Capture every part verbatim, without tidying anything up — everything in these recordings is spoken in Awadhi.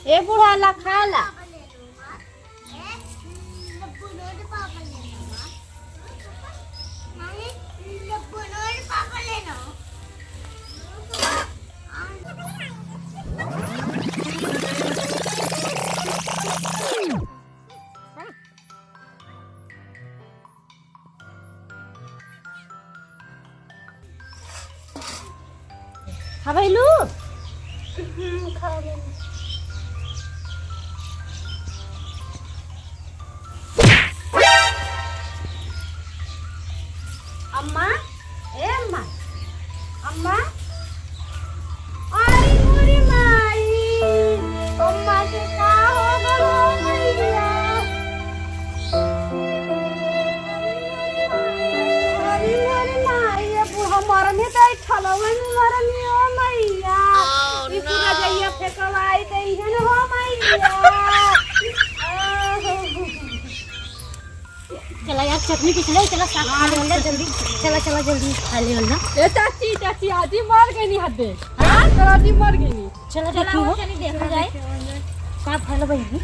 ए बूढ़ा, ला खा ला। खा भइलू? हम्म, खा भइलू। अम्मा, ए अम्मा, अम्मा, अरे मोरी माई, अम्मा के का हो गल हो भइया? अरे मोरी माई, अब हमार में तो ठलवन मरनी हो मैया। ई पूरा जइया फेंकवाई दइहन हो मैया। चला यार, चटनी पीस ले, चला साग खा लेवल जा जल्दी। चला, चला जल्दी खा लेवल ना। ए चाची, चाची, आजी मर गइनी हद्दे। हाँ, तो आजी मर गइनी। चला चला, देखी वो हो। चली देखा जाए। का भल बहिनी?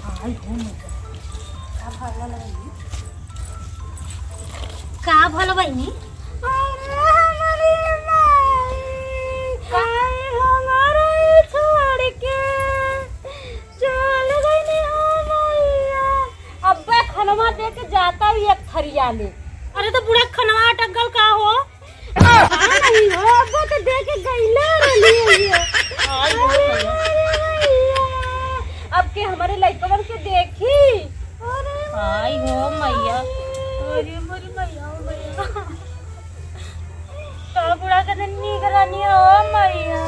आई हो मजा। का भल बहिनी? का भल बहिनी? अरे हमारी माई, काहे हमारा छोड़ के चल गइनी हो मैया। अब्बे खनवा दे के जाता ही एक थरिया ले। अरे तो बूढ़ा खनवा अटक गल का हो? हाँ, नहीं हो, अब्बे तो दे के गइले रहली है ये। आई हो अरे, मैया। अरे मैया, अब के हमारे लइकवन के देखी। अरे आई हो मैया। अरे मोरी मैया, ओ मैया। तो बूढ़ा के दिन निगरानी हो मैया।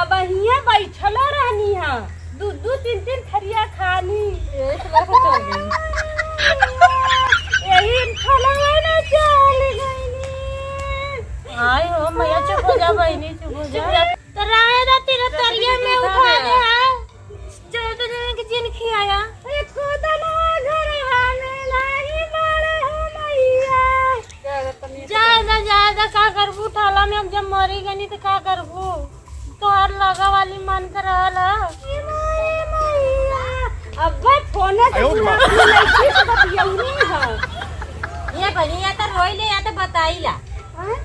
अब हियाँ बैठल रहनी हा, दू दू तीन तीन थरिया खानी। यही ठलवा ना चल गइनी। आई हो मैया, चुप हो जा बहिनी, चुप हो जा। तो रहे दा तेरे तरिया में उठा दे हा। चल तो जने के जिन खियाया। एको दनवा घरवा में नाही बाड़े हो मैया। ज्यादा, ज्यादा का करबू? ठाला में अब जब मरी गनी तो का करबू? तोहर लगा वाली मन कर रहल ह। ए माई, ए माई। अब्बे फोने से आयो रे माँ। बुला के लड़की से बतियौनी ह। ये बनी, या तो रोई ले या तो बताई ला। हाँ?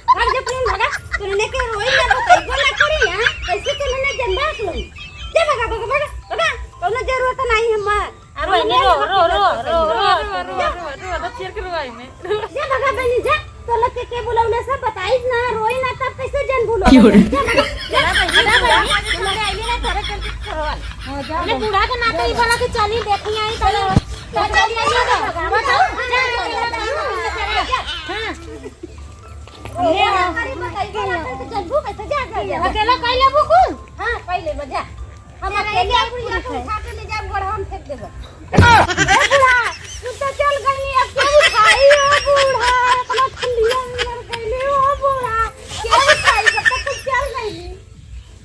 भाग जा, प्रेम, भागा। तूने के रोई ना, बताइबो ना करी, हाँ? कैसे तूने जनबा सुन? जा, भागा, भागा, भागा, भागा। कौनो जरूरत नहीं है, मार। अरे, नहीं, रो, रो, रो, रो, रो, रो, रो, रो, रो, रो, रो, रो, रो, रो, रो, रो। जा, भागा, बहनी, जा। तो लोग के, के बुलावले सब बताइब ना, रोई ना, तब कैसे जनबू? क्यों रे? जा, भागा। चला, बहनी, हटा, बहनी। बूढ़ा के नाते ही बोला कि चली, देखी आई, चलो। तो चली आई, तो। बताओ। हाँ। ले आओ। अरे बताइए ना, तो जल्दी कैसे जा, जा, जा। अकेला कई लेबू कुल? हाँ, कई लेबो, जा। हम अकेले अकेले पूरी पूरी खाए। उठा के ले जाब, गोड़वा में फेंक देबो। ए बुढ़ा, तू तो